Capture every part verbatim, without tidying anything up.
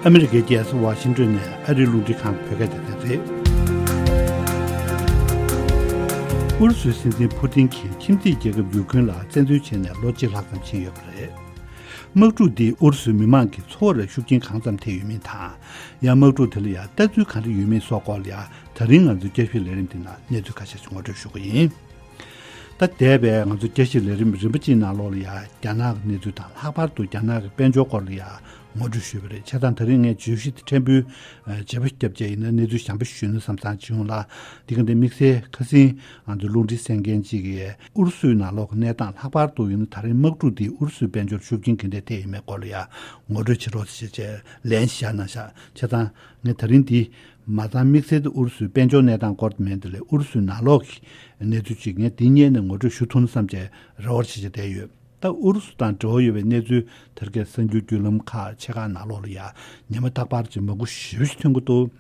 ཨ་མི་རི་ཀའི་རྒྱལ་ས་ཝ་ཤིང་ཏོན་ནས་ཨ་རིའི་རླུང་འཕྲིན་ཁང་གི་བོད་སྐད་སྡེ་ཚན་རེད། ཨུ་རུ་སུའི་སྲིད་འཛིན་ཕུ་ཏིན་གྱིས་ཁྱིམ་མཚེས་རྒྱལ་ཁབ་ཡུཀ་རེན་ལ་བཙན་འཛུལ་བྱས་ནས་ལོ་གཅིག་ལྷག་ཙམ་ཕྱིན་ཡོད་པ་རེད། དམག་འཁྲུག་འདིས་ཨུ་རུ་སུའི་མི་མང་གི་འཚོ་བར་ཤུགས་རྐྱེན་གང་ཙམ་ཐེབས་ཡོད་མིན་དང་། ཡང་དམག་འཁྲུག་དེ་ལ་ཡང་ལྟ་ཚུལ་ག་འདྲ་ཡོད་མིན་སོགས་སྐོར་ལ་ཡང་ད་རིང་ང་ཚོའི་བསྐྱར་ཞིབ་ལས་རིམ་འདི་ནང་གནས་ཚུལ་ཁ་ཤས་ཤིག་ངོ་སྤྲོད་ཞུ་གི་ཡིན། ད་འདས་པའི་ང་ཚོའི་བསྐྱར་ཞིབ་ལས་རིམ་རིམ་པ་གཅིག་ནང་ལོགས་ལ་ཡང་རྒྱ་ནག་གི་གནས་ཚུལ་དང་ལྷག་པར་དུ་རྒྱ་ནག་གི་དཔལ་འབྱོར་སྐོར་ལ་ཡང་ངོ་སྤྲོད་ཞུས་པ་རེད། བྱས་ཙང་ད་རིང་ངས་བརྗོད་གཞི་དེ་ཕྲན་བུ་ཨ་བརྗེ་པོ་བརྒྱབ་བྱས་ཡིན་ན་གནས་ཚུལ་གཞན་པ་ཞུས་ན་བསམ་བསམ་བྱུང་ལ། འདི་ག་འདི་དམིགས་བསལ་ཁ་སང་ང་ཚོའི་རླུང་འཕྲིན་གསན་མཁན་གཅིག་གིས་ཨུ་རུ་སུའི་ནང་ལོགས་ཀྱི་གནས་སྟངས་ལྷག་པར་དུ་ཡིན་ན་ད་རིང་དམག་འཁྲུག་འདིས་ཨུ་རུ་སུའི་དཔལ་འབྱོར་ཤུགས་རྐྱེན་ག་འདྲས་ཐེབས་ཡོད་མེད་སྐོར་ལ་ཡང་ངོ་སྤྲོད་བྱེད་རོགས་ཞེས་བྱས་ལན་ཞིག་བཞག་གནང་ཤག་བྱས་ཙང་ངས་ད་རིང་འདི་མ་ཚང་དམིགས་བསལ་དུ་ཨུ་རུ་སུའི་དཔལ་འབྱོར་གནས་སྟངས་སྐོར་དུ་མིན་དེ་ལས་ཨུ་རུ་སུའི་ནང་ལོགས་ཀྱི་གནས་ཚུལ་ཅིག་ངས་འདི་སྔོན་ནས་ངོ་སྤྲོད་ཞུ་ཐུབ་ན་བསམ་བྱས་རེ་བ་བྱེད་བྱས་བསྡད་ཡོད། ད་ཨུ་རུ་སུ་དང་འབྲེལ་བ་ཡོད་པའི་གནས་ཚུལ་དེ་རིགས་གསར་འགྱུར་བརྒྱུད་ལམ་ཁག་ཆེ་ཁག་ནང་ལོགས་ལ་ཡང་ཉི་མ་རྟག་པར་གྱི་མང་པོ་ཞེ་པོ་ཞིག་ཐོན་གྱི་འདུག་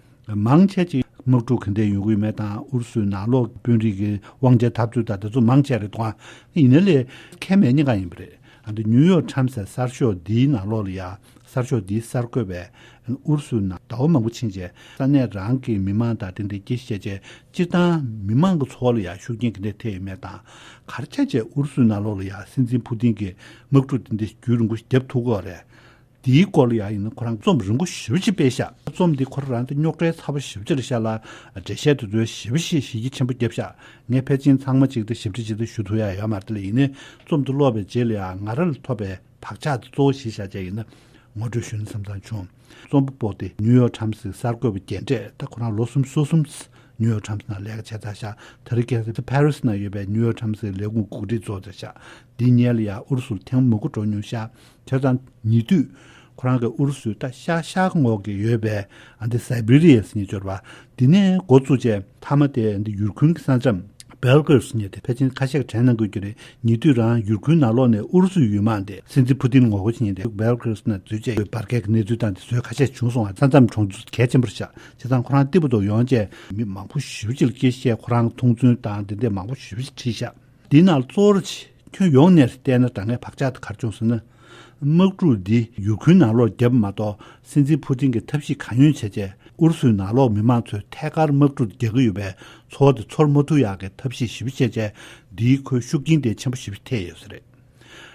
མང་ཆེ་ཅིག་དམག་འཁྲུག་ག་འདྲས་ཡོང་གི་ཡོད་མེད་དང་ཨུ་རུ་སུའི་ནང་ལོགས་དཔོན་རིགས་ཀྱི་དབང་ཆ་འཐབ་རྩོད་དང་དེ་ཚོ་མང་ཆེ་རེད་འདུག་ཡིན་ན་ལས་ཁས་མེད་ཉེན་ཁ་ཡིན་པ་རེད། ཨ་འདི་ནིའུ་ཡོག་ཊའིམ་སི་གསར་ཤོག་འདིའི་ནང་ལོགས་ལ་ཡང་གསར་ཤོག་འདིའི་གསར་འགོད་པས་ཨུ་རུ་སུའི་ནང་ཟླ་བ་མང་པོ་ཕྱིན་རྗེས་ས་གནས་རང་གི་མི་མང་དང་དེ་འདྲའི་སྐད་ཆ་བཤད་རྗེས་སྤྱིར་བཏང་མི་མང་གི་འཚོ་བ་ལ་ཡང་ཤུགས་རྐྱེན་ག་འདྲས་ཐེབས་ཡོད་མེད་དང་། ག་རེ་བྱས་རྗེས་ཨུ་རུ་སུའི་ནང་ལོགས་ལ་ཡང་སྲིད་འཛིན་ཕུ་ཏིན་གྱིས་དམག་འཁྲུག་འདི་འདྲ་རྒྱུན་རིང་པོ་ཞིག་བརྒྱབ་ཐུབ་ཀྱི་ཡོད་རེད། དེའི་སྐོར་ལ་ཡང་ཡིན་ན་ཁོ་རང་རྩོམ་རིང་པོ་ཞེ་པོ་ཅིག་སྤེལ་ཤག་རྩོམ་འདི་ཁོ་རང་དེ་རྙོག་དྲའི་ཚ་པོ་ཞེ་པོ་ཅིག་རེད་ཤག་ལ། འགྲེལ་བཤད་དེ་ཚོ་ཞེ་པོ་ཞིག་ཞིབ་རྒྱས་ཆེན་པོ་བརྒྱབ་ཤག་ངས་ཕལ་ཆེར་ཚང་མ་ཅིག་དེ་ཞིབ་ཕྲ་ཅིག་དེ་ཞུ་ཐུབ་ཡ་ཡོད་མ་རེད། དེ་ལ་ཡིན་ནའི་རྩོམ་དེ་ཀློག་པའི་རྗེས་ལ་ཡང་ང་རང་ལ་ཐོབ་པའི་བག་ཆགས་དེ་གཙོ་བོ་གཞི་བཞག་བྱས་ཡིན་ན་ངོ་སྤྲོད་ཞུ་ན་བསམ་བསམ་བྱུང་། རྩོམ་པ་པོ་དེ་ནིའུ་ཡོག་ཊའིམ་སི་གསར་འགོད་པ་རྒན་གྲས། ད་ཁོ་རང་ལོ་སུམ་ཅུ་སོ་གསུམ་ནིའུ་ཡོག་ཊའིམ་སི་ནང་ལས་ཀ་བྱས་ཚར་ཤག་དེ་རིང་ཁ་སང་ཕ་རི་སི་ནང་ཡོད་པའི་ནིའུ་ཡོག་ཊའིམ་སི་ལས་ཁུངས་གོ་སྒྲིག་གཙོ་བོ་བྱས་ཤག་འདིའི་སྔོན་ལ་ཡང་ཨུ་རུ་སུར་ཐེངས་མང་པོ་འགྲོ་མྱོང་ཤག་བྱས་ཙང་ཉེ་དུས་ཁོ་རང་གིས་ཨུ་རུ་སུའི་ད་ཤར་ཤར་ངོས་ཀྱི་ཡོད་པའི་ཨ་འདི་སའི་བྷི་རི་ཡ་ཟེར་མཁན་ཅིག་ཡོད་རེད་པ། འདི་ནས་འགོ་བཙུགས་བྱས་མཐའ་མ་དེ་འདི་ཡུར་ཁུན་གྱི་ས་མཚམས་སྦེལ་ཀེ་རེད་ཟེར་མཁན་དེ་ཕལ་ཆེར་ཁ་ཤས་ཀྱིས་དྲན་གནང་དགོས་ཀྱི་རེད། ཉེ་དུས་རང་ཡུར་ཁུན་ནང་ལོགས་ནས་ཨུ་རུ་སུའི་ཡུལ་དམག་དེ་སྲིད་འཛིན་ཕུ་ཏིན་ངོ་རྒོལ་བྱེད་མཁན་དེ་སྦེལ་ཀེ་རེད་ནང་འཛུལ་བྱས་ཡོད་པར་གལ་གྱི་གནས་ཚུལ་དང་དེ་ཚོའི་ཁ་ཤས་བྱུང་སོང་བ། ས་མཚམས་གྲོང་ཚོ་གལ་ཆེན་པོ་རེད་ཤག་བྱས་ཙང་ཁོ་རང་ཏི་པ་ཏོ་ཡོང་བྱས་མི་མང་པོ་ཞེ་པོ་ཅིག་ལ་སྐད་ཆ་བཤད། ཁོ་རང་མཐོང་ཚུལ་དང་དེ་འདྲས་མང་པོ་ཞེ་པོ་ཅིག་བྲིས་ཤག་འདིའི་ནང་གཙོ་བོར་ཁྱོན་ཡོངས་ནས་བལྟས་ན་ད་ངས་བག་ཆགས་དེ་ག་རེ་བྱུང་ཟེར་ན། དམག་འཁྲུག་འདི་ཡུར་ཁུན་ནང་ལོགས་བརྒྱབ་མ་གཏོགས་སྲིད་འཛིན་ཕུ་ཏིན་གྱིས་ཐབས་ཤེས་གང་ཡོད་བྱས་རྗེས་ཨུ་རུ་སུའི་ནང་ལོགས་མི་མང་ཚོས་ཐད་ཀར་དམག་འཁྲུག་རྒྱག་གི་ཡོད་པའི་ཚོར་བ་དེ་ཚོར་མ་ཐུབ་ཡག་གི་ཐབས་ཤེས་ཞེ་པོ་བྱས་རྗེས་འདིའི་ཁོའི་ཤུགས་རྐྱེན་དེ་ཆེན་པོ་ཞེ་པོ་ཐེབས་ཡོད་ས་རེད།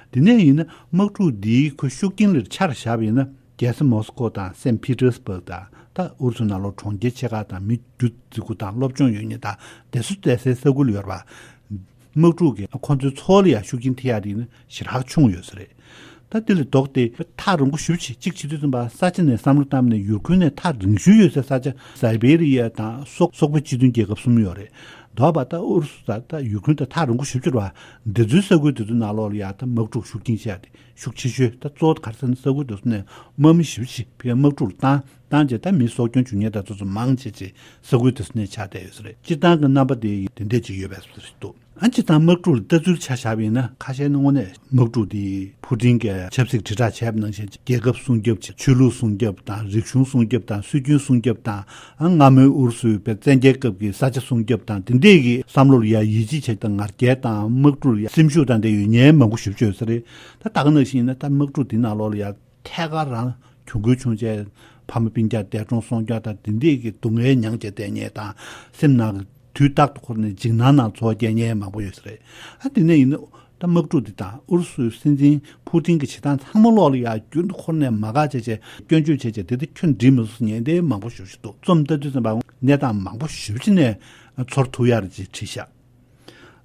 དེ་ནས་ཡིན་ན་དམག་འཁྲུག་འདིའི་ཁོའི་ཤུགས་རྐྱེན་ལ་ཆ་ར་བཞག་པ་ཡིན་ན། རྒྱལ་ས་མོ་སི་ཀོ་དང་སེན་ཕི་ཏེར་སི་བྷག་དང་ད་ཨུ་རུ་སུ་ནང་ལོགས་གྲོང་ཁྱེར་ཆེ་ཁག་དང་མི་རྒྱུ་རྫི་གུ་དང་སློབ་སྦྱོང་ཡོད་མཁན་དང་བསྡད་ས་བསྡད་སའི་ས་ཁུལ་ཡོད་རེད་པ། དམག་འཁྲུག་གིས་ཁོང་ཚོའི་འཚོ་བ་ལ་ཡང་ཤུགས་རྐྱེན་ཐེབས་ཡག་དེ་ནི་ཞེ་དྲག་བྱུང་ཡོད་ས་རེད། ད་དེ་ལས་ལྡོག་སྟེ་ཐག་རིང་པོ་ཞེ་པོ་ཅིག་གཅིག་བྱེད་དུས་ཙམ་པ་ས་ཆ་ནས་བསམ་བློ་བཏང་ནས་ཡུར་ཁུན་ནས་ཐག་རིང་ཤོས་ཡོད་སའི་ས་ཆ་སའི་བྷི་རི་ཡ་དང་སོག་སོག་པོའི་སྤྱི་མཐུན་རྒྱལ་ཁབ་གསུམ་ཡོད་རེད། ལྡོག་པ་ད་ཨུ་རུ་སུ་དང་ད་ཡུར་ཁུན་དང་ཐག་རིང་པོ་ཞེ་པོ་ཅིག་རེད་པ། འདི་ཚོའི་ས་ཁུལ་དེ་ཚོའི་ནང་ལོགས་ལ་ཡང་ད་དམག་འཁྲུག་ཤུགས་རྐྱེན་ཆེ་ཡག་དེ། ཤུགས་ཆེ་ཤོས་ད་གཙོ་བོ་ག་རེ་ཟེར་ན་ས་ཁུལ་དེ་ཚོ་ནས་དམག་མི་ཞེ་པོ་ཅིག་ཕར་དམག་འཁྲུག་ལ་བཏང་བཏང་རྗེས་ད་མི་སྲོག་སྐྱོན་བྱུང་མཁན་དང་དེ་ཚོ་མང་ཆེ་ཆེ་ས་ཁུལ་དེ་ཚོ་ནས་ཆགས་བསྡད་ཡོད་ས་རེད། སྤྱིར་བཏང་གི་རྣམ་པ་དེ་དེ་འདྲས་ཅིག་ཡོད་པའི་བཟོ་འདྲ་ཞིག་འདུག་ཨ་སྤྱིར་བཏང་དམག་འཁྲུག་ལ་ལྟ་ཚུལ་ཆ་བཞག་པ་ཡིན་ན་ཁ་ཤས་ནི་དངོས་གནས་དམག་འཁྲུག་དེ་ཕུ་ཏིན་གྱིས་ཆབ་སྲིད་དྲིལ་བསྒྲགས་བྱས་པ་ནང་བཞིན་རྒྱལ་ཁབ་སྲུང་སྐྱོབ་བྱེད། ཆོས་ལུགས་སྲུང་སྐྱོབ་དང་རིག་གཞུང་སྲུང་སྐྱོབ་དང་སྲོལ་རྒྱུན་སྲུང་སྐྱོབ་དང་། ཨ་སྔ་མོའི་ཨུ་རུ་སུའི་བཙན་རྒྱལ་སྐབས་ཀྱི་ས་ཆ་སྲུང་སྐྱོབ་དང་དེ་འདྲས་ཀྱི་བསམ་བློ་ལ་ཡ་ཡིད་ཆེས་བྱེད་དང་ང་རྒྱལ་དང་དམག་འཁྲུག་ལ་ཡ་སེམས་ཤུགས་དང་འདྲ་ཡོད་མཁན་མང་པོ་ཞེ་པོ་ཅིག་ཡོད་ས་རེད། ད་ད་ག་ནང་བཞིན་ཡིན་ན་ད་དམག་འཁྲུག་འདི་ནང་ལོགས་ལ་ཡ་ཐད་ཀར་རང་གྱོང་གུན་བྱུང་བྱས་ཕ་མ་སྤུན་ཀྱག་འདས་གྲོངས་སོང་རྒྱུ་དང་དེ་འདྲས་ཀྱི་སྡུག་བསྔལ་མྱངས་བྱས་བསྡད་མཁན་དང་སེམས་ནང་གི་དུས་རྟག་ཏུ་འཁོར་ནས་འཇིགས་སྣང་ནང་འཚོ་བ་སྐྱེལ་མཁན་མང་པོ་ཡོད་ས་རེད། ཨ་དེ་ནས་ཡིན་ན་ད་དམག་འཁྲུག་འདི་དང་ཨུ་རུ་སུའི་སྲིད་འཛིན་ཕུ་ཏིན་གྱི་བྱེད་སྟངས་ཚང་མ་ལོགས་ལ་ཡ་རྒྱུན་དུ་འཁོར་ནས་མ་དགའ་བྱས་བྱས་སྐྱོན་བརྗོད་བྱས་བྱས་དེ་ལྟར་ཁྱོན་འགྲིག་མི་སོང་ཉན་བསྡད་མང་པོ་ཞེ་པོ་ཅིག་འདུག་རྩོམ་ལྟ་དུས་ཙམ་པ་གནས་སྟངས་མང་པོ་ཞེ་པོ་ཅིག་ནས་ཚོར་ཐུབ་ཡག་རེད་ཅེས་བྲིས་ཤག་ཨ་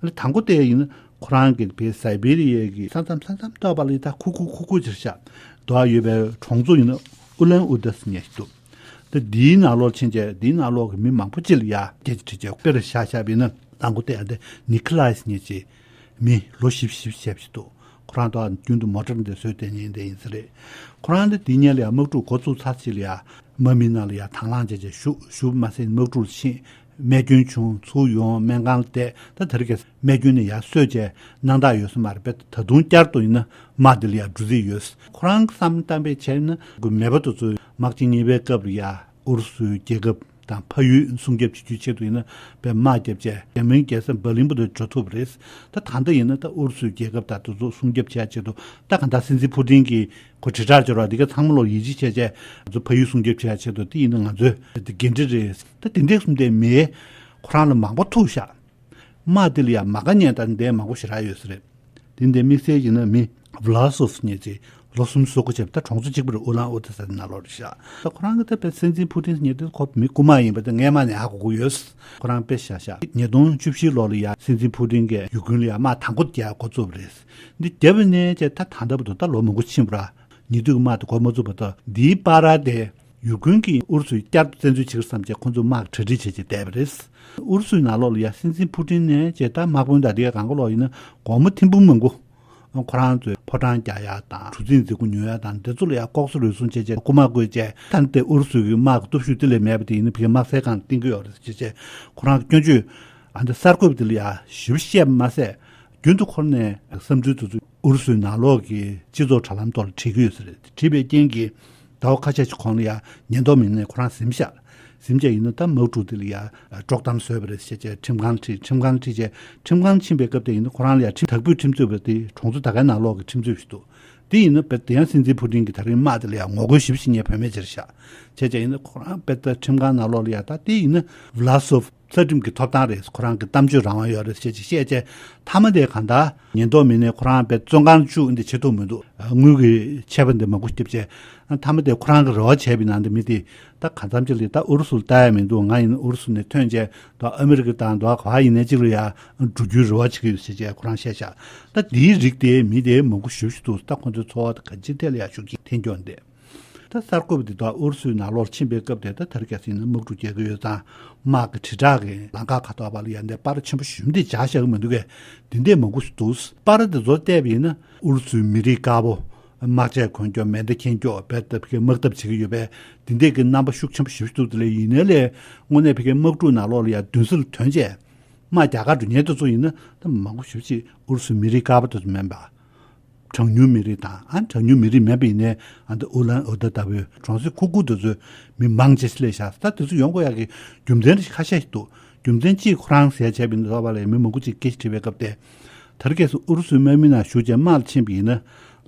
ནི་དང་པོ་དེ་ཡིན་ན་ཁོ་རང་གི་བའི་སའི་བྷི་རི་ཡའི་གི་ས་མཚམས་ས་མཚམས་ཐོག་པ་ལ་ད་ཁུག་ཁུག་ཁུག་ཁུག་ཅིག་རེད་ཤག་འདུག་ཨ་ཡོད་པའི་གྲོང་ཚོ་ཡིན་ན་ཨུ་ལན་ཨུ་ཏཱ་ཟེར་མཁན་ཞིག་འདུག་ད་འདིའི་ནང་ལོགས་ཕྱིན་བྱས་འདིའི་ནང་ལོགས་ཀྱི་མི་མང་པོ་ཅིག་ལ་ཡ་སྐད་ཆ་དྲིས་བྱས་དཔེར་བཞག་བཞག་པ་ཡིན་ན་དང་པོ་དེ་ཨ་འདི་ནི་ཁི་ལའི་ཟེར་མཁན་ཅིག་མི་ལོ་བཞི་བཅུ་ཞེ་བརྒྱད་ཅིག་འདུག་ཁོ་རང་དང་རྒྱུན་དུ་མོ་ཊར་འདི་བཟོས་བསྡད་མཁན་དེ་ཡིན་ས་རེད། ཁོ་རང་འདི་འདི་སྔོན་ལ་ཡང་དམག་འཁྲུག་འགོ་བཙུགས་ཚར་ཅིག་ལ་ཡ་དམག་མི་ནང་ལ་ཡ་དང་བླངས་བྱས་བྱས་ཞུགས་ཞུགས་མ་ཟད་དམག་འཁྲུག་ལ་ཕྱིན། རྨས་སྐྱོན་བྱུང་ཚུར་ཡོང་སྨན་ཁང་ལ་བསྡད། ད་དེ་རིང་ཁ་སང་རྨས་སྐྱོན་ནི་ཡར་གསོས་བྱས་སྣང་དག་ཡོད་ས་མ་རེད། དཔེ་ད་དུང་བསྐྱར་དུ་ཡིན་ན་དམག་འདི་ལ་ཡ་འགྲོ་རྩིས་ཡོད། ཁོ་རང་གི་བསམ་བློ་བཏང་པའི་ཆ་ཡིན་ན་མེས་པོ་དེ་ཚོས་དམག་ཆེན་གཉིས་པའི་སྐབས་ལ་ཡ་ཨུ་རུ་སུའི་རྒྱལ་ཁབ་དང་ཕ་ཡུལ་སྲུང་སྐྱོབ་བྱེད་རྒྱུའི་ཆེད་དུ་ཡིན་ན་དཔེ་དམག་བརྒྱབ་བྱས་འཇར་མན་རྒྱལ་ས་འབར་ལིན་པོ་དེ་འགྲོ་ཐུབ་པ་རེད། ད་ད་ལྟ་ཡིན་ན་ད་ཨུ་རུ་སུའི་རྒྱལ་ཁབ་དང་དེ་ཚོ་སྲུང་སྐྱོབ་བྱེད་ཡ་ཆེད་དུ་ད་གང་ལྟར་སྲིད་འཛིན་ཕུ་ཏིན་གྱིས་ ཁོ་དྲིལ་བསྒྲགས་བྱེད་རོགས་འདི་ག་ཚང་མ་ལོ་ཡིད་ཆེས་བྱས་བྱས་ང་ཚོ་ཕ་ཡུལ་སྲུང་སྐྱོབ་བྱེད་ཡ་ཆེད་དུ་དེ་ཡིན་ན་ང་ཚོའི་དེ་འགན་འཁྲི་རེད། ད་དེ་འདྲས་གསུམ་དེ་མི་ཁོ་རང་ལ་མང་པོ་ཐུག་ཤག་དམག་དེ་ལ་ཡ་མ་དགའ་མཁན་ད་འདི་མང་པོ་ཞེ་དྲག་ཡོད་ས་རེད། དེ་འདི་དམིགས་བསལ་ཡིན་ན་མི་ཝི་ལ་སོབ་ཟེར་མཁན་ཅིག་ལོ་སུམ་ཅུ་སོ་དགུ་བྱས་པ་ད་གྲོང་ཚོ་གཅིག་པ་རེད། ཨུ་ལན་ཨུ་ཏེ་ཟེར་དེ་ནང་ལོགས་རེད་ཤག་ད་ཁོ་རང་གི་ད་དཔེ་སྲིད་འཛིན་ཕུ་ཏིན་ཟེར་མཁན་དེ་ཁོ་མི་རྐུ་མ་ཡིན་པ་དེ་སྔས་མ་ནས་ཧ་གོ་གི་ཡོད། ཁོ་རང་དཔེ་བཞག་ཤག་ཉིས་སྟོང་བཅུ་བཞི་ལོ་ལ་ཡ་སྲིད་འཛིན་ཕུ་ཏིན་གྱིས་ཡུ་ཁུན་ལ་ཡ་དམག་དང་པོ་རྒྱག་འགོ་བཙུགས་པ་རེད། འདི་བརྒྱབ་པ་ནས་བྱས་ད་ད་ལྟ་བར་དུ་ད་ལོ་མང་པོ་ཕྱིན་པ་ར། ཉེ་དུས་ཀྱི་དམག་དེ་འགོ་མ་བཙུགས་བར་དུ་འདིའི་བར་དེ་ཡུ་ཁུན་གྱིས་ཨུ་རུ་སུའི་བསྐྱར་དུ་བཙན་འཛུལ་བྱེད་ཀྱི་བསམ་བྱས་ཁོ་ཚོ་དམག་གྲ་སྒྲིག་བྱས་བྱས་བསྡད་པ་རེད། ཨུ་རུ་སུའི་ནང་ལོགས་ལ་ཡ་སྲིད་འཛིན་ཕུ་ཏིན་ནས་བྱས་ད་དམག་དཔོན་དང་དེ་ག་གང་ག་ལོག་ཡིན་ན་སྒོར་མོ་ཐེར་འབུམ་མང་པོ། ཁོ་རང་ཚོས་ཕོ་བྲང་རྒྱག་ཡ་དང་གྲུ་གཟིངས་མཛད་སྒོ་ཉོ་ཡ་དང་དེ་ཚོ་ལ་ཡ་ལྐོག་ཟ་རུལ་སུངས་བྱས་བྱས་རྐུ་མ་བརྐུས་བྱས་ད་ནི་དེ་ཨུ་རུ་སུ་གི་དམག་གི་སྟོབས་ཤུགས་དེ་ལས་མེད་པ་དེ་ཡིན་ན་ཕ་གིའི་དམག་སའི་སྒང་བཏིང་གི་ཡོད་རེད་ཅེས་བྱས་ཁོ་རང་གི་སྐྱོན་བརྗོད་ཨ་འདི་གསར་འགོད་པ་དེ་ལ་ཡ་ཞིབ་བཤད་མ་ཟད་རྒྱུན་དུ་འཁོར་ནས་བསམ་ཚུལ་དེ་ཚོ་ཨུ་རུ་སུའི་ནང་ལོགས་ཀྱི་སྤྱི་ཚོགས་དྲ་ལམ་ཐོག་ལ་བྲིས་ཀྱི་ཡོད་ས་རེད། བྲིས་པའི་རྐྱེན་གྱིས་ཟླ་བ་ཁ་ཤས་ཤིག་གོང་ལ་ཡ་ཉེན་རྟོག་མི་སྣས་ཁོ་རང་ཟིན་ཤག་ཟིན་བྱས་ཡིན་ན་ད་དམག་འཁྲུག་དེ་ལ་ཡ་དཀྲོག་གཏམ་བཟོས་པ་རེད་ཟེར་བྱས་ཁྲིམས་ཁང་ཁྲིད། ཁྲིམས་ཁང་ཁྲིད་བྱས་ཁྲིམས་ཁང་ཕྱིན་པའི་སྐབས་དེ་ཡིན་ན་ཁོ་རང་ལ་ཡ་ཁྲིམས་དག་པོའི་ཁྲིམས་རྩོད་པ་དེ་གྲོང་ཚོ་ད་གའི་ནང་ལོགས་ཀྱི་ཁྲིམས་རྩོད་ཞིག་འདུག་དེ་ཡིན་ན་བེད་དེ་ཡང་སྲིད་འཛིན་ཕུ་ཏིན་གྱི་ད་རིང་དམག་དེ་ལ་ཡ་ངོ་རྒོལ་ཞིབ་བྱེད་མཁན་བུད་མེད་ཅིག་རེད་ཤག་བྱས་བྱས་ཡིན་ན་ཁོ་རང་བེད་ད་ཁྲིམས་ཁང་ནང་ལོགས་ལ་ཡ་ད་དེ་ཡིན་ན་ཝི་ལ་སོབ་རྩ་ཁྲིམས་ཀྱི་ཐོབ་ཐང་རེད། ཁོ་རང་གི་གཏམ་བརྗོད་རང་དབང་ཡོད་རེད་ཅེས་ཅིག་བཤད་བྱས་མཐའ་མ་དེ་གང་ལྟར་ཉེན་རྟོག་མི་སྣས་ཁོ་རང་བེད་བཙོན་ཁང་བཅུག་འདི་བྱེད་ཐུབ་མི་འདུག་དངུལ་གྱི་ཆད་པ་འདི་མང་པོ་བརྒྱབ་བྱས་མཐའ་མ་དེ་ཁོ་རང་གི་རེ་བ་བྱས་པའི་ནང་དུ་མི་དེ་ད་གང་འཚམ་ཅིག་ལ་ད་ཨུ་རུ་སུ་ལ་ལྟ་ཡ་མི་འདུག་ང་ཡིན་ན་ཨུ་རུ་སུ་ནས་ཐོན་བྱས་ད་ཨ་མི་རི་ཀ་དང་ད་ག་བ་ཡིན་ནའི་གཅིག་ལ་ཡ་འགྲོ་རྒྱུའི་རེ་བ་བྱེད་ཀྱི་ཡོད་ཟེར་བྱས་ཁོ་རང་བཤད་ཤག་ད་འདིའི་རིགས་དེ་མི་དེ་མང་པོ་ཞེ་པོ་ཅིག་འདུག་ད་ཁོ་ཚོའི་འཚོ་བ་དང་གང་ཅིའི་ཐད་ལ་ཡ་ཤུགས་རྐྱེན་ཐེབས་ཀྱི་ཡོད་འདུག་ད་གསར་འགོད་པ་དེ་དག་ཨུ་རུ་སུའི་ནང་ལོགས་ཕྱིན་པའི་སྐབས་དེ་ད་དེ་རིང་ཁ་སང་ཡིན་ན་དམག་འཁྲུག་རྒྱག་གི་ཡོད་ཙང་དམག་གི་དྲིལ་བསྒྲགས་ཀྱི་ལམ་ཁ་ཁ་ཐོག་པ་ལ་ཡ་འདི་པར་ཆེན་པོ་ཞེ་པོ་འདི་རྒྱག་བཞག་གི་མི་འདུག་གས། འདི་འདྲས་མང་པོ་ཞིག་འདུག་པར་དེ་ཚོ་བལྟས་པ་ཡིན་ན་ཨུ་རུ་སུའི་མི་རིགས་དཀར་པོ་དམག་ཆས་གོན་རྒྱུ་མེ་མདའ་འཁྱེར་རྒྱུ་བེད་ད་ཕ་གིའི་དམག་འཐབ་བྱེད་ཀྱི་ཡོད་པས་འདི་འདྲས་ཀྱི་རྣམ་པ་ཤུགས་ཆེན་པོ་ཞེ་པོ་ཞིག་འདུག་དེ་ལས་ཡིན་ནའི་ལས་དངོས་གནས་ཕ་གིའི་དམག་འཁྲུག་ནང་ལོགས་ལ་ཡ་མདུན་སར་ཐོན་བྱས་དམག་རྒྱག་གར་འགྲོ་མཁན་དེ་ཚོ་ཡིན་ན་ད་མང་པོ་ཞེ་པོ་ཅིག་ཨུ་རུ་སུའི་མི་རིགས་དཀར་པོ་དེ་ཚོ་མིན་པ། གྲངས་ཉུང་མི་རིགས་དང་ཨ་གྲངས་ཉུང་མི་རིགས་མིན་པ་ཡིན་ནའི་ཨ་འདི་ཨུ་ལན་ཨུ་ཏ་ལྟ་བུའི་གྲོང་གསེབ་ཁུག་ཁུག་དེ་ཚོའི་མི་མང་ཆེ་ཤོས་སླེབས་ཤག་ད་དེ་ཚོ་ཡོང་དགོས་ཡག་གི་རྒྱུ་མཚན་ཁ་ཤས་ཤིག་འདུག་རྒྱུ་མཚན་གཅིག་ཁོ་རང་ཟས་བྱས་པ་ཡིན་ན་ལྟོས་པ་ལས་མི་མང་པོ་ཅིག་སྐད་ཆ་དྲིས་པའི་སྐབས་དེ། ད་རེས་སྐབས་སུ་ཨུ་རུ་སུའི་དམག་མི་ནང་ཞུགས་བྱས་དམག་ལ་ཕྱིན་པ་ཡིན་ན་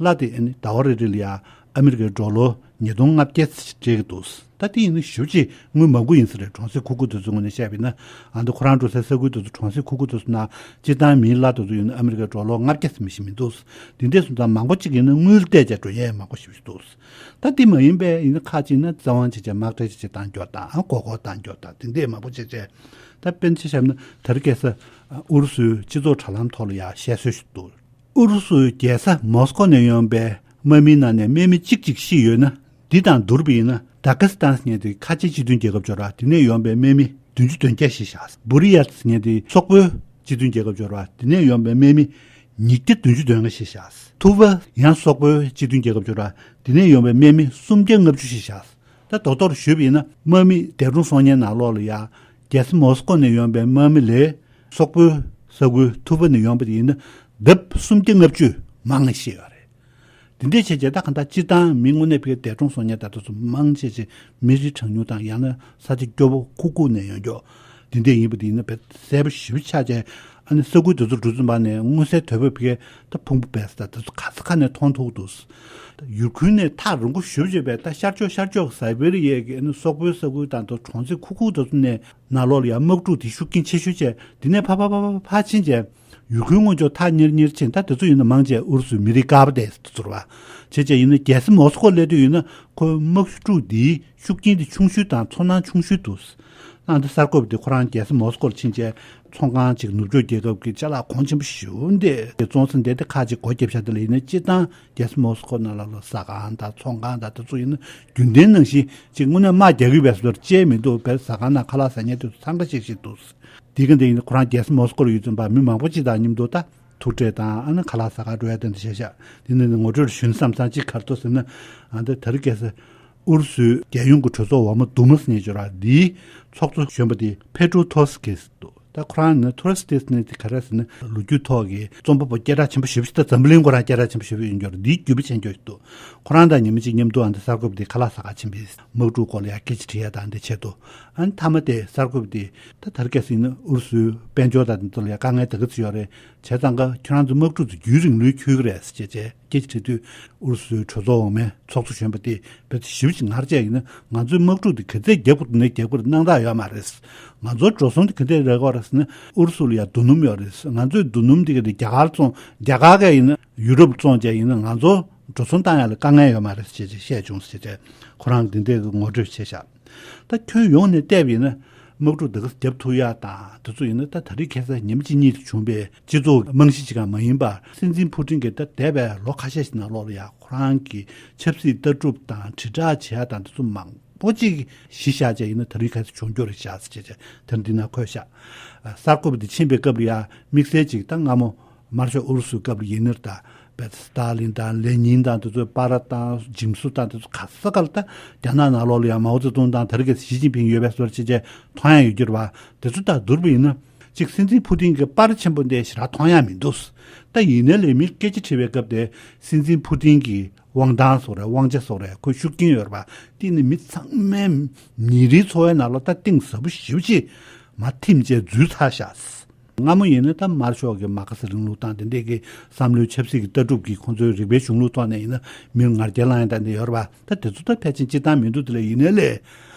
གླ་དེ་ཨ་ནི་ཟླ་བ་རེ་རེ་ལ་ཡ་ཨ་མི་རི་ཀའི་ཌོ་ལར་ཉིས་སྟོང་ལྔ་བརྒྱ་ཙམ་སྤྲད་ཀྱི་འདུག་ད་དེ་ཡིན་ན་ཞེ་པོ་ཅིག་དངུལ་མང་པོ་ཡིན་ས་རེད། གྲོང་གསེབ་ཁུག་ཁུག་དེ་ཚོའི་ངོས་ནས་བཤད་པ་ཡིན་ན་ཨ་འདི་ཁོ་རང་འགྲོ་སའི་ས་ཁུལ་དེ་ཚོ་གྲོང་གསེབ་ཁུག་ཁུག་དེ་ཚོ་ནང་སྤྱིར་བཏང་མིའི་གླ་དེ་ཚོ་ཡིན་ན་ཨ་མི་རི་ཀའི་ཌོ་ལར་ལྔ་བརྒྱ་ཙམ་མི་ཞིག་མི་འདུག་དེ་འདྲས་སོང་ཙང་མང་པོ་ཅིག་ཡིན་ན་དངུལ་བལྟས་བྱས་འགྲོ་ཡས་མང་པོ་ཞེ་པོ་ཅིག་འདུག་ད་དེ་མ་ཡིན་པའི་ཡིན་ན་ཁག་ཅིག་ན་རྩ་བ་ཉིད་ཀྱི་དམག་གྲ་ཅིག་བཏང་རྒྱུ་དང་ཨ་མགོ་སྐོར་བཏང་རྒྱུ་དང་དེ་འདྲས་མང་པོ་བྱས་བྱས་ད་དཔེར་ན་ཆ་བཞག་ན་ད་རེས་སྐབས་སུ་ཨུ་རུ་སུའི་སྤྱི་ཚོགས་དྲ་ལམ་ཐོག་ལ་ཡ་བཤད་སྲོལ་ཞིག་འདུག་ཨུ་རུ་སུའི་རྒྱལ་ས་མོ་སི་ཀོ་ནས་ཡོང་པའི་དམག་མིའི་ནང་ནས་དམག་མི་གཅིག་གཅིག་ཤི་ཡོད་ན། འདི་དང་བསྡུར་བ་ཡིན་ན་དཱ་ཀི་སི་ཐན་ཟེར་མཁན་དེ་ཁ་ཆེའི་སྤྱི་མཐུན་རྒྱལ་ཁབ་ཅིག་རེད་བ། དེ་ནས་ཡོང་པའི་དམག་མི་བདུན་ཅུ་དོན་བརྒྱད་ཤི་ཤག་བུ་རི་ཡ་ཟེར་མཁན་དེ་སོག་པོའི་སྤྱི་མཐུན་རྒྱལ་ཁབ་ཅིག་རེད་བ། དེ་ནས་ཡོང་པའི་དམག་མི་ཉིས་བརྒྱ་བདུན་ཅུ་དོན་ལྔ་ཤི་ཤག་ཐུ་བ་ཡང་སོག་པོའི་སྤྱི་མཐུན་རྒྱལ་ཁབ་ཅིག་རེད་བ། དེ་ནས་ཡོང་པའི་དམག་མི་སུམ་བརྒྱ་ལྔ་བཅུ་ཤི་ཤག་ད་རྡོག་རྡོག་ཞུས་པ་ཡིན་ན་དམག་མི་འདས་གྲོངས་སོང་མཁན་ནང་ལོགས་ལ་ཡ་རྒྱལ་ས་མོ་སི་ཀོ་ནས་ཡོང་པའི་དམག་མི་ལས་སོག་པོའི་ས་ཁུལ་ཐུ་བ་ནས་ཡོང་པ་དེ་ཡིན་ན་ལྡབ་སུམ་བརྒྱ་ལྔ་བཅུ་མང་ནས་ཤི་ཡོད་རེད། དེ་འདྲས་བྱས་བྱས་ད་གང་ལྟར་སྤྱིར་བཏང་མི་དངོས་གནས་ཕ་གིའི་འདས་གྲོངས་སོང་མཁན་ད་ལྟ་ཚོ་མང་ཆེ་ཆེ་མི་རིགས་གྲངས་ཉུང་དང་ཡང་ན་ས་ཆ་སྐྱོ་བོ་ཁུག་ཁུག་ནས་ཡོང་རྒྱུ་དེ་འདྲས་ཡིན་པ་དེ་ཡིན་ན་བས་གསལ་པོ་ཞེ་པོ་ཆགས་བྱས་ཨ་ནི་ས་ཁུལ་དེ་ཚོ་འགྲོ་ཙམ་པ་ནས་དངོས་སའི་དོས་པོ་ཕ་གིའི་ད་ཕུང་པོ་བས་ད་དེ་ཚོ་ག་ས་ག་ནས་མཐོང་ཐུབ་འདུག་ད་ཡུ་ཁུན་ནས་ཐག་རིང་པོ་ཞེ་པོ་ཅིག་བས་ད་ཤར་ཕྱོགས་ཤར་ཕྱོགས་སའི་བེ་རི་ཡའི་གི་ཨ་ནི་སོག་པོའི་ས་ཁུལ་དང་དུ་གྲོང་གསེབ་ཁུག་ཁུག་དེ་ཚོ་ནས་ནང་ལོགས་ལ་ཡང་དམག་འཁྲུག་དེ་ཤུགས་རྐྱེན་ཆེ་ཤོས་བྱས་དེ་ནས་ཕ་ཕ་ཕ་ཕ་ཕ་ཕྱིན་བྱས། ཡུ་ཁུན་སྔོན་ཕྱོགས་ཐག་ཉེར་ཉེར་ཕྱིན་ད་དེ་ཚོ་ཡིན་ན་མང་ཆེ་ཨུ་རུ་སུའི་མི་རིགས་དཀར་པོ་དེ་ཚོ་རེད་བ། བྱས་བྱས་ཡིན་ན་རྒྱལ་ས་མོ་སི་ཀོ་སླེབས་དུས་ཡིན་ན་ཁོའི་དམག་འཁྲུག་འདིའི་ཤུགས་རྐྱེན་དེ་ཆུང་ཤོས་དང་ཚོར་སྣང་ཆུང་ཤོས་འདུག་ཨ་འདི་གསར་འགོད་པ་དེ་ཁོ་རང་རྒྱལ་ས་མོ་སི་ཀོ་ལ་ཕྱིན་བྱས་ཚོང་ཁང་ཅིག་ནུབ་ཕྱོགས་རྒྱལ་ཁབ་ཀྱི་ཅ་ལག་གོང་ཆེན་པོ་ཞེ་པོ་འདི་བཙོང་ས་འདི་དེ་ཁག་ཅིག་སྒོ་བརྒྱབ་བཞག་དེ་ལ་ཡིན་ན་སྤྱིར་བཏང་རྒྱལ་ས་མོ་སི་ཀོ་ནང་ལ་ལ་ཟ་ཁང་དང་ཚོང་ཁང་དང་དེ་ཚོ་ཡིན་ན་རྒྱུན་ལྡན་ནང་བཞིན་ཅིག་དངོས་གནས་དམག་རྒྱག་གི་ཡོད་པའི་བཟོ་འདྲ་ཅིག་མི་འདུག་བས་ཟ་ཁང་ནང་ཁ་ལག་ཟ་མཁན་དེ་ཚོ་འཚང་ཁ་ཤིག་ཤིག་འདུག་དེ་ག་འདི་ཡིན་ན་ཁོ་རང་རྒྱལ་ས་མོ་སི་ཀོ་ལ་ཡོད་ཙམ་པ་མི་མང་པོ་ཅིག་དང་མཉམ་དུ་ད་ཐུག་འཕྲད་དང་ཨ་ནི་ཁ་ལག་ཟ་གར་འགྲོ་ཡ་དེ་འདྲ་བྱས་ཤག་དེ་ནི་ངོ་སྤྲོད་ཞུ་ན་བསམ་བསམ་ཅིག་གར་ཐུག་ཟེར་ན་ཨ་འདི་ད་རེས་ཁ་སང་ཨུ་རུ་སུའི་རྒྱལ་ཡོངས་ཀྱི་གྲོས་ཚོགས་འོག་མ་དུ་མ་ཟེར་མཁན་ཅིག་ཡོད་ར། འདིའི་ཚོགས་གཙོ་གཞོན་པ་དེ་ཕེ་ཏྲོ་ཐོ་སི་ཀེ་སི་འདུག་ད་ཁོ་རང་ནི་ཐུ་ར་སི་ཏེས་ནི་དེ་ག་རེ་ཟེར་ན་ལོ་རྒྱུས་ཐོག་གི་རྩོམ་པ་པོ་སྐད་གྲགས་ཆེན་པོ་ཞེ་པོ་ཞིག་ད་འཛམ་བུ་གླིང་སྒོ་ར་སྐད་གྲགས་ཆེན་པོ་ཞེ་པོ་ཡིན་རྒྱུ་རེད། འདིའི་བརྒྱུད་པ་ཆེན་རྒྱུ་ཞིག་འདུག་ཁོ་རང་དང་ཉི་མ་གཅིག་མཉམ་དུ་ཨ་འདི་གསར་འགོད་པ་དེ་ཁ་ལག་ཟ་ག་ཕྱིན་པའི་དམག་འཁྲུག་སྐོར་ལ་ཡང་སྐད་ཆ་དྲིས་ཡ་དང་འདི་བྱས་འདུག་ཨ་ནི་མཐའ་མ་དེ་གསར་འགོད་པ་དེ་ད་དར་རྒྱས་སྲིད་ནི་ཨུ་རུ་སུའི་དཔལ་འབྱོར་དང་འདི་ཚོ་ལ་ཡང་དཀའ་ངལ་ད་ག་ཚོད་ཡོད་རེད། བྱས་ཙང་ཀ་ཁྱོད་རང་ཚོ་དམག་འཁྲུག་དེ་རྒྱུན་རིང་ལོས་འཁྱོལ་གི་རེད་ཟེར་བྱས་བྱས། སྐད་ཆ་དྲིས་དུས་ཨུ་རུ་སུའི་གྲོས་ཚོགས་འོག་མའི་ཚོགས་གཙོ་གཞོན་པ་དེས་བོད་དེ་ཞིབ་ཅིག་ངར་བྱས་ཡིན་ན་ང་ཚོའི་དམག་འཁྲུག་དེ་ག་ཚད་རྒྱབ་དགོས་ནས་རྒྱབ་དགོས་རེད། སྣང་དག་ཡོད་མ་རེད། ང་ཚོའི་འགྲོ་སོང་དེ་ག་འདྲས་རག་གི་རེད་ཟེར་ན་ཨུ་རུ་སུ་ལ་ཡང་རྡོ་སྣུམ་ཡོད་རེད། ང་ཚོའི་རྡོ་སྣུམ་དེ་ག་དེ་རྒྱ་གར་བཙོང་རྒྱ་གར་གས་ཡིན་ན་ཡུ་རོབ་བཙོང་བྱས་ཡིན་ན་ང་ཚོ་འགྲོ་སོང་བཏང་ཡག་ལ་དཀའ་ངལ་ཡོད་མ་རེད་ཟེར་བྱས་བཤད་བྱུང་ཟེར་བྱས་ཁོ་རང་གི་འདི་འདྲས་ཀྱི་ངོ་སྤྲོད་བྱས་ཤག་ད་ཁྱོན་ཡོངས་ནས་བལྟས་པ་ཡིན་ན་དམག་འཁྲུག་འདི་ག་རྒྱབ་ཐུབ་ཡག་དང་དེ་ཚོ་ཡིན་ན་ད་དེ་རིང་ཁ་སང་ཉིན་གཅིག་གཉིས་དུ་བྱུང་བའི་སྤྱི་ཚོགས་རྨང་གཞི་ཅིག་ཀྱང་མ་ཡིན་པར་སྲིད་འཛིན་ཕུ་ཀྲིན་གྱིས་ད་འདས་པའི་ལོ་ཁ་ཤས་ཤིག་ནང་ལོགས་ལ་ཡང་ཁོ་རང་གི་ཆབ་སྲིད་ལྟ་གྲུབ་དང་དྲིལ་བསྒྲགས་བྱེད་ཡག་དང་དེ་ཚོ་མང་པོ་ཅིག་གཞི་བཞག་བྱས་ཡིན་ན་དེ་རིང་ཁ་སང་བྱུང་རྒྱུ་རེད་ཤག་ཟེར་བྱས་བྱས་དེ་འདི་ན་འཁོད་ཤག་གསར་འགོད་པ་འདི་ཕྱིན་པའི་སྐབས་ལ་ཡང་དམིགས་བསལ་ཅིག་ད་སྔ་མོ་དམར་ཤོག་ཨུ་རུ་སུའི་སྐབས་ལ་ཡིན་ནར་ད་བེད་སི་ཏཱ་ལིན་དང་ལེ་ཉིན་དང་དེ་ཚོའི་པར་དང་འཇིམ་བཟོ་དང་དེ་ཚོ་ག་ས་ག་ལ་ད་རྒྱ་ནག་ནང་ལོགས་ལ་ཡང་མའོ་ཙེ་ཏུང་དང་དེ་རིང་ཁ་སང་ཞི་ཅིན་ཕིང་ཡོད་པའི་བཟོ་འདྲ་བྱས་བྱས་མཐོང་ཡག་ཡོད་རྒྱུ་རེད་བ། དེ་ཚོ་དང་བསྡུར་བ་ཡིན་ན་གཅིག་སྲིད་འཛིན་ཕུ་ཏིན་གྱི་པར་ཆེན་པོ་འདི་ཞེ་དྲག་མཐོང་ཡག་མི་འདུག་ད་ཡིན་ནའི་ལས་མི་སྐད་ཆ་དྲིས་པའི་སྐབས་དེ་སྲིད་འཛིན་ཕུ་ཏིན་གྱི་དབང་ཐང་སོགས་རེད། དབང་ཆ་སོགས་རེད། ཁོའི་ཤུགས་རྐྱེན་ཡོད་རེད་བ། དེ་ནི་མི་ཚང་མས་ཉིན་རེའི་འཚོ་བའི་ནང་ལ་ད་གཏིང་ཟབ་པོ་ཞེ་པོ་ཅིག་མར་ཐིམ་བྱས་འཛུལ་ཚར་ཤག་སྔ་མོ་ཡིན་ན་ད་དམར་ཤོག་གི་མར་ཁེ་སི་རིང་ལུགས་དང་དེ་འདྲས་ཀྱི་བསམ་བློའི་ཆབ་སྲིད་ཀྱི་ལྟ་གྲུབ་ཀྱི་ཁོང་ཚོའི་རིག་པའི་གཞུང་ལུགས་ཐོག་ནས་ཡིན་ན་མིར་ང་རྒྱལ་ལངས་ཡག་དང་འདི་ཡོད་རེད་བ། ད་དེ་ཚོ་ད་ཕལ་ཆེར་སྤྱིར་བཏང་མི་འདུག་དེ་ལས་ཡིན་ནའི་ལས་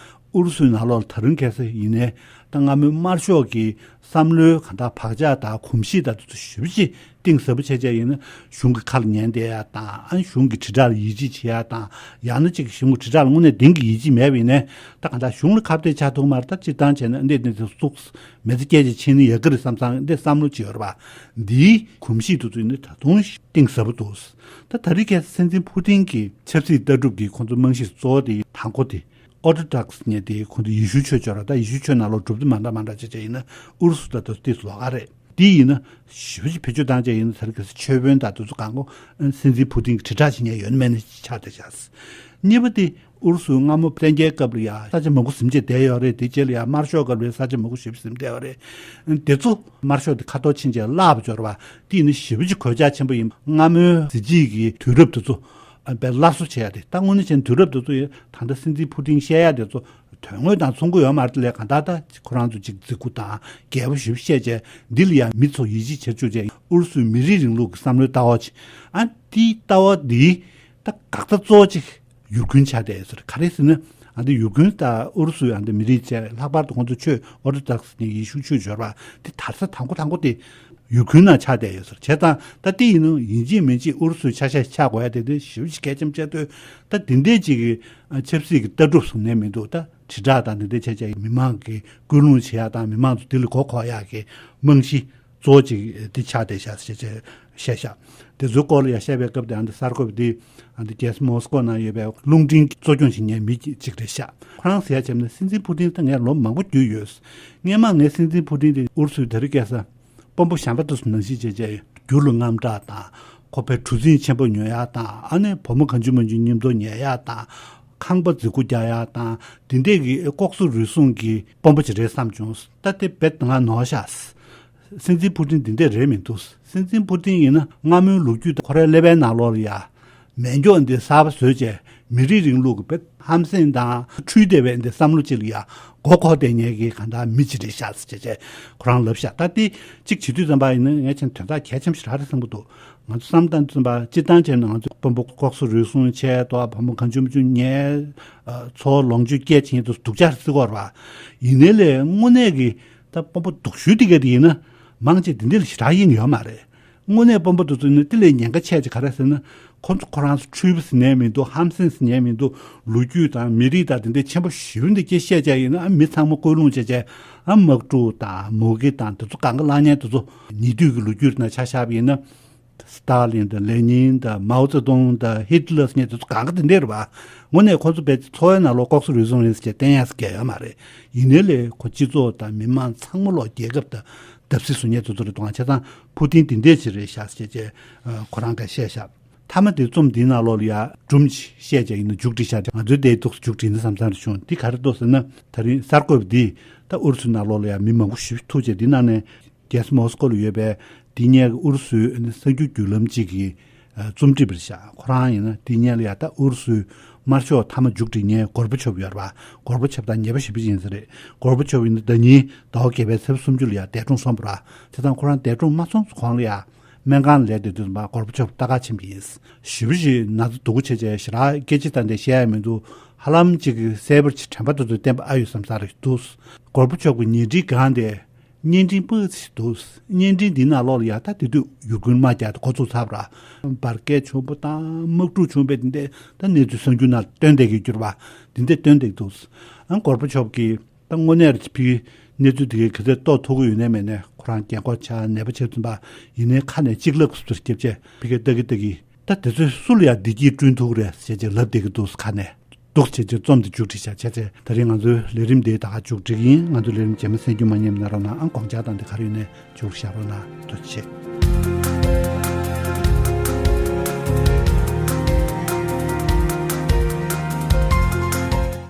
ཨུ་རུ་སུའི་ནང་ལོགས་ལ་ད་རུང་ཁ་སང་ཡིན་ནའི་ད་སྔ་མོའི་དམར་ཤོག་གི་བསམ་བློའི་གང་ལྟར་བག་ཆགས་དང་གོམས་གཤིས་དང་དེ་ཚོ་ཞེ་པོ་ཅིག་གཏིང་ཟབ་པོ་བྱས་བྱས་ཡིན་ན་གཞུང་གི་ཁ་ལ་ཉན་བསྡད་ཡག་དང་ཨ་གཞུང་གི་དྲིལ་བསྒྲགས་ལ་ཡིད་ཆེས་བྱེད་ཡག་དང་ཡང་ན་གཅིག་གཞུང་གི་དྲིལ་བསྒྲགས་ལ་དངོས་གནས་བདེན་གྱི་ཡིད་ཆེས་མེད་པ་ཡིན་ནའི་ད་གང་ལྟར་གཞུང་ལ་ཁ་གཏད་བཅག་ཐུབ་མ་རེད། ད་སྤྱིར་བཏང་བྱས་ན་འདི་འདི་ཚོ་བཙུགས། མི་ཚེ་སྐད་ཆ་ཕྱིན་ན་ཡག་གི་རེད་བསམ་བསམ་འདི་བསམ་བློ་ཅིག་ཡོད་རེད་པ། འདིའི་གོམས་གཤིས་དེ་ཚོ་ནི་ད་དུང་གཏིང་ཟབ་པོ་འདུག་ད་ད་རེས་ཁ་སང་སྲིད་འཛིན་ཕུ་ཏིན་གྱི་ཆབ་སྲིད་ལྟ་གྲུབ་ཀྱི་ཁོང་ཚོ་རྨང་གཞི་གཙོ་བོ་དེ་དང་པོ་དེ་ཨོ་ཐོ་ཌོག་སི་ནས་དེ་ཁོང་ཚོ་ཡེ་ཤུ་ཆོས་ཕྱོགས་རེད། ད་ཡེ་ཤུ་ཆོས་ནང་ལོགས་གྲུབ་དེ་མ་འདྲ་མ་འདྲ་བྱས་བྱས་ཡིན་ན་ཨུ་རུ་སུ་དང་དེ་ཚོ་ཏོག་ཙམ་ལོགས་ཀ་རེད། དེ་ཡིན་ན་ཞེ་པོ་ཅིག་བེད་སྤྱོད་བཏང་བྱས་ཡིན་ན་ད་རེས་ཁ་སང་ཆོས་དཔོན་དང་དེ་ཚོ་གང་གོ་སྲིད་འཛིན་ཕུ་ཏིན་གྱི་དྲིལ་བསྒྲགས་བྱེད་མཁན་ཡོད་ན་མེད་ན་ཆགས་བསྡད་ཤག་གཉིས་པ་དེ་ཨུ་རུ་སུའི་སྔ་མོ་བཙན་རྒྱལ་སྐབས་ལ་ཡང་ས་ཆ་མང་པོ་ཟིན་བྱས་བསྡད་ཡོད་རེད། དེ་རྗེས་ལ་ཡང་དམར་ཤོག་སྐབས་ལ་ས་ཆ་མང་པོ་ཞེ་པོ་ཟིན་བསྡད་ཡོད་རེད། དེ་ཚོ་དམར་ཤོག་དེ་ཁ་ཐོར་ཕྱིན་བྱས་བརླག་པ་འབྱོར་བ་དེ་ནི་ཞེ་པོ་ཅིག་གོད་ཆག་ཆེན་པོ་ཡིན། སྔ་མོའི་གཟི་བརྗིད་ཀྱི་དུས་རབས་དེ་ཚོ་དཔེ་སླར་གསོ་བྱེད་ཡ་དེ་ད་དངོས་གནས་བྱས་ན་དུས་རབས་དེ་ཚོ་ཡིན། ད་ལྟ་སྲིད་འཛིན་ཕུ་ཏིན་བཤད་ཡ་དེ་ཚོ་དོན་དངོས་དང་མཚུངས་ཀྱི་ཡོད་མ་རེད། དེ་ལས་གང་ལྟར་ད་ཁོ་རང་ཚོ་ཅིག་རྫིག་པོ་དང་རྒྱལ་པོ་ཞེ་པོ་བཤད་བྱས་འདི་ལ་ཡང་མི་ཚོ་ཡིད་ཆེས་བྱེད་བཅུག་བྱས་ཨུ་རུ་སུའི་མི་རིགས་རིང་ལུགས་ཀྱི་བསམ་བློའི་ལྟ་བ་ཅིག་ཨ་དེའི་ལྟ་བ་འདི་ད་འགག་རྩ་གཙོ་བོ་ཅིག་ཡུལ་ཁུངས་ཆགས་བསྡད་ཡོད་ཟེར། ག་རེ་ཟེར་ན་ཨ་འདི་ཡུལ་ཁུངས་དང་ཨུ་རུ་སུའི་ཨ་འདི་མི་རིགས་བཅས་ལྷག་པར་དུ་ཁོང་ཚོ་ཆོས་ཨོ་ཐོ་ཌོག་སི་ནས་ཡེ་ཤུ་ཆོས་འབྱོར་བ་འདི་དར་ས་དང་པོ་དང་པོ་དེ་ཡུལ་ཁུངས་ནང་ཆགས་བསྡད་ཡོད་ཟེར། བྱས་ཙང་ད་འདི་ཡིན་ནོ་ཡིན་གཅིག་མིན་གཅིག་ཨུ་རུ་སུའི་ཆ་ཤས་ཤིག་ཆགས་དགོས་ཡ་དེ་དེ་ཞེ་པོ་ཅིག་གལ་ཆེན་པོ་ཆགས་དུས་ད་འདི་འདྲས་ཅིག་གི་ཆབ་སྲིད་ཀྱི་ལྟ་གྲུབ་བཟུང་ནས་མི་འདུག་ད་དྲིལ་བསྒྲགས་དང་འདི་འདྲས་བྱས་བྱས་མི་མང་གི་སྐུལ་སློང་བྱེད་ཡ་དང་མི་མང་ཚོ་འདི་ལ་མགོ་འཁོར་ཡ་གི་རྨང་གཞི་གཙོ་བོ་ཅིག་འདི་ཆགས་བསྡད་ཤག་ཞེས་བཤད་ཤག་དེ་ཚོའི་སྐོར་ལ་ཡང་བཤད་པའི་སྐབས་དེ་ཨ་འདི་གསར་འགོད་པ་འདི་ཨ་འདི་རྒྱལ་ས་མོ་སི་ཀོ་ནང་ཡོད་པའི་རླུང་འཕྲིན་གཙོ་སྐྱོང་བྱེད་མཁན་མི་གཅིག་རེད་ཤག་ཁོ་རང་ཟེར་ཡ་བྱས་ན་སྲིད་འཛིན་ཕུ་ཏིན་ད་ངས་ལོ་མང་པོ་བརྒྱུད་ཡོད། སྔས་མ་ངས་སྲིད་འཛིན་ཕུ་ཏིན་དེ་ཨུ་རུ་སུའི་དེ་རིང་ཁ་སང་དཔོན་པོ་གཞན་པ་དེ་ཚོ་ནང་བཞིན་བྱས་བྱས་རྒྱུ་ལ་དངངས་སྐྲག་དང་ཁོ་པའི་གྲུ་གཟིངས་ཆེན་པོ་ཉོ་ཡ་དང་ཨ་ནི་བུ་མོ་གང་བྱུང་མང་བྱུང་མཉམ་དུ་ཉལ་ཡ་དང་ཁང་པ་རྫིག་པོ་རྒྱག་ཡ་དང་དེ་འདྲས་ཀྱི་ལྐོག་ཟ་རུལ་སུངས་ཀྱི་དཔོན་པོ་ཅིག་རེད་བསམ་བྱུང་། ད་དེ་རྦད་ང་ནོར་ཤག་སྲིད་འཛིན་ཕུ་ཏིན་འདི་འདྲས་རེད་མི་འདུག་སྲིད་འཛིན་ཕུ་ཏིན་ཡིན་ན་སྔ་མོའི་ལོ་རྒྱུས་དང་ཁོ་རའི་ཀླད་པའི་ནང་ལོགས་ལ་ཡ་མེ་སྒྱོགས་འདི་གསར་པ་བཟོས་བྱས་མི་རིགས་རིང་ལུགས་ཀྱི་དཔེ་ཧམ་སེམས་དང་འཁྲུལ་བསྡད་པའི་འདི་བསམ་བློ་ཅིག་ལ་ཡ་མགོ་འཁོར་བསྡད་མཁན་གྱི་གང་ལྟར་མི་ཅིག་རེད་ཤག་ཟེར་བྱས་བྱས་ཁོ་རང་ལབ་ཤག་ད་འདི་གཅིག་བྱེད་དུས་ཙམ་པ་ཡིན་ན་ངས་ཆེན་དོན་དག་གལ་ཆེན་པོ་ཞིག་རག་རེད་བསམ་གྱི་འདུག་ང་ཚོ་བསམ་བཏང་དུས་ཙམ་པ་སྤྱིར་བཏང་བྱས་ན་ང་ཚོ་དཔོན་པོ་ལྐོག་ཟ་རུལ་སུངས་བྱས་ཏོ་བུ་མོ་གང་བྱུང་མང་བྱུང་ཉལ་འཚོ་བ་ལོངས་སྤྱོད་སྐྱེལ་བྱེད་མཁན་དེ་ཚོ་སྡུག་ཅག་རེད་བརྩི་གི་ཡོད་རེད་བ། ཡིན་ནའི་ལས་དངོས་གནས་ཀྱི་ད་དཔོན་པོ་སྡུག་ཤོས་དེ་ག་དེ་ཡིན་ན་མང་ཆེ་དེ་འདྲ་ལ་ཞེ་དྲག་གཡེང་ཡོད་མ་རེད། དངོས་གནས་དཔོན་པོ་དེ་ཚོ་ནི་དེ་ལས་ཉེན་ཁ་ཆེ་ཅིག་ག་རེ་ཟེར་ན་ཁོ་ཚོ་ཁོ་རང་ཚོ་འཁྲུལ་པ་ཟེར་ནས་མི་འདུག་ཧམ་སེམས་ཟེར་ནས་མི་འདུག་ལོ་རྒྱུས་དང་མི་རིགས་དང་དེ་འདྲའི་ཆེན་པོ་ཞེ་པོ་འདི་སྐད་བཤད་བྱས་ཡིན་ན་ཨ་མི་ཚང་མ་སྐུལ་སློང་བྱས་བྱས་ཨ་དམག་འཁྲུག་དང་མུ་གེ་དང་དེ་ཚོ་གང་ག་བསླང་ཉེན་དེ་ཚོ་ཉེ་དུས་ཀྱི་ལོ་རྒྱུས་ནང་ཆ་བཞག་པ་ཡིན་ན། སི་ཏཱ་ལིན་དང་ལེ་ཉིན་དང་མའོ་ཙེ་ཏུང་དང་ཧི་ཏི་ལར་ཟེར་མཁན་དེ་ཚོ་གང་ག་དེ་འདྲས་རེད་བ། དངོས་གནས་ཁོ་ཚོ་དཔེ་འཚོ་བའི་ནང་ལོགས་ལྐོག་ཟ་རུལ་སུངས་རེད་ཟེར་བྱས་བསྟན་ཡག་ཟེར་མཁན་ཡོད་མ་རེད། ཡིན་ནའི་ལས་ཁོ་སྤྱི་ཚོགས་དང་མི་མང་ཚང་མ་ལོག་རྒྱལ་ཁབ་དང་བརྡབ་གསིག་བཟོ་མཁན་དེ་ཚོ་རེད་འདུག་བྱས་ཙང་ཕུ་ཏིན་དེ་འདྲས་ཅིག་རེད་ཤག་ཟེར་བྱས་ཁོ་རང་གིས་བཤད་ཤག་མཐའ་མ་དེ་རྩོམ་འདིའི་ནང་ལོགས་ལ་ཡ་སྒྲུང་ཅིག་བཤད་ཀྱང་ཡིན་ན་མཇུག་སྒྲིལ་བཞག་ང་ཚོའི་དེའི་ཐོག་མཇུག་སྒྲིལ་ན་བསམ་བསམ་རེ་བྱུང་། འདི་ག་རེ་འདུག་ཟེར་ན། ད་རིང་གསར་འགོད་པ་འདིས་ད་ཨུ་རུ་སུའི་ནང་ལོགས་ལ་ཡ་མི་མང་པོ་ཞིག་ཐུག་བྱས། འདི་ནང་ནས་རྒྱལ་ས་མོ་སི་ཀོ་ལ་ཡོད་པའི་འདི་ཉིད་ཀྱི་ཨུ་རུ་སུའི་གསར་འགྱུར་བརྒྱུད་ལམ་གཅིག་གི་རྩོམ་སྒྲིག་པ་རེད་ཤག་ཁོ་རང་ཡིན་ན་འདི་ཉིད་ལ་ཡ་ད་ཨུ་རུ་སུའི་དམར་ཤོག་མཐའ་མ་མཇུག་སྒྲིལ་མཁན་གོར་བ་ཆོབ་ཡོད་རེད་པ། གོར་བ་ཆོབ་དང་ཉེ་པོ་ཞེ་པོ་ཅིག་ཡིན་ས་རེད། གོར་བ་ཆོབ་ཡིན་ན་ཟླ་ཉིན་ཟླ་བ་བརྒྱད་པའི་ཚེས་པ་སུམ་ཅུ་ལ་ཡ་འདས་གྲོངས་སོང་བ་རེད། བྱས་ཙང་ཁོ་རང་འདས་གྲོངས་མ་སོང་གོང་ལ་ཡ་སྨན་ཁང་ལ་ལས་དེ་དུས་ཙམ་པ་གོར་བ་ཆོབ་ལྟ་ག་ཕྱིན་པ་ཡིན། ཞེ་པོ་ཅིག་ན་ཚ་སྡུག་པོ་བྱས་བྱས་ཞེ་དྲག་སྐད་ཆ་ད་འདི་བཤད་ཡ་མི་འདུག་ཧ་ལམ་ཅིག་གསལ་པོར་ཅིག་དྲན་པ་དེ་ཚོ་བསྟན་པ་ཨ་ཡོད་བསམ་ས་རེད་འདུག་གོར་བ་ཆོབ་ཀྱི་ཉེ་འཁྲིས་སྒང་དེ་བརྙན་འཕྲིན་པོ་ཅིག་འདུག་བརྙན་འཕྲིན་འདི་ནང་ལོགས་ལ་ཡ་ད་དེ་དུས་ཡུལ་དགོན་དམག་རྒྱག་འགོ་བཙུགས་ཚར་བ་ར། འབར་གས་བྱུང་བ་དང་དམག་འཁྲུག་བྱུང་བའི་འདི་འདྲའི་ད་གནས་ཚུལ་གསར་འགྱུར་ནང་སྟོན་བསྡད་ཀྱི་གྱུར་པ། འདི་འདྲ་སྟོན་བསྡད་འདུག་ཨ་གོར་བ་ཆོབ་ཀྱིས་ད་དངོས་གནས་རེད། ཕ་གིའི་གནས་ཚུལ་དེ་གའི་ག་ཚད་རྟོགས་ཐུབ་ཀྱི་ཡོད་ནའི་མེད་ནའི་ཁོ་རང་རྒན་གོག་ཆགས་ནད་པ་ཆགས་ཙམ་པ་ཡིན་ནའི་ཁ་ནས་གཅིག་ལབ་ཟུར་སྐྱབས་རྗེ་ཕ་གིར་ལྟ་གི་ལྟ་གི་ད་དེ་ཚོས་སུ་ལ་ཡང་བདེ་སྐྱིད་བསྐྲུན་ཐུབ་ཀྱི་རེད་ཟེར་བྱས་ལབ་བསྡད་ཀྱི་འདུག་ཁ་ནས་འདུག་བྱས་བྱས་རྩོམ་དེ་མཇུག་སྒྲིལ་བྱ་བྱས་ཚེ། ད་རིང་ང་ཚོའི་ལས་རིམ་དེ་ད་ག་མཇུག་སྒྲིལ་གྱི་ཡིན། ང་ཚོའི་ལས་རིམ་རྗེས་མ་གསན་རྒྱུ་མ་ཉེས་ན་རོགས་གནང་ཨང་། དགོངས་འཆར་དང་དེ་ག་རེ་ཡོད་ནའི་མཇུག་བཞག་རོགས་གནང་། ཐུགས་རྗེ་ཆེ།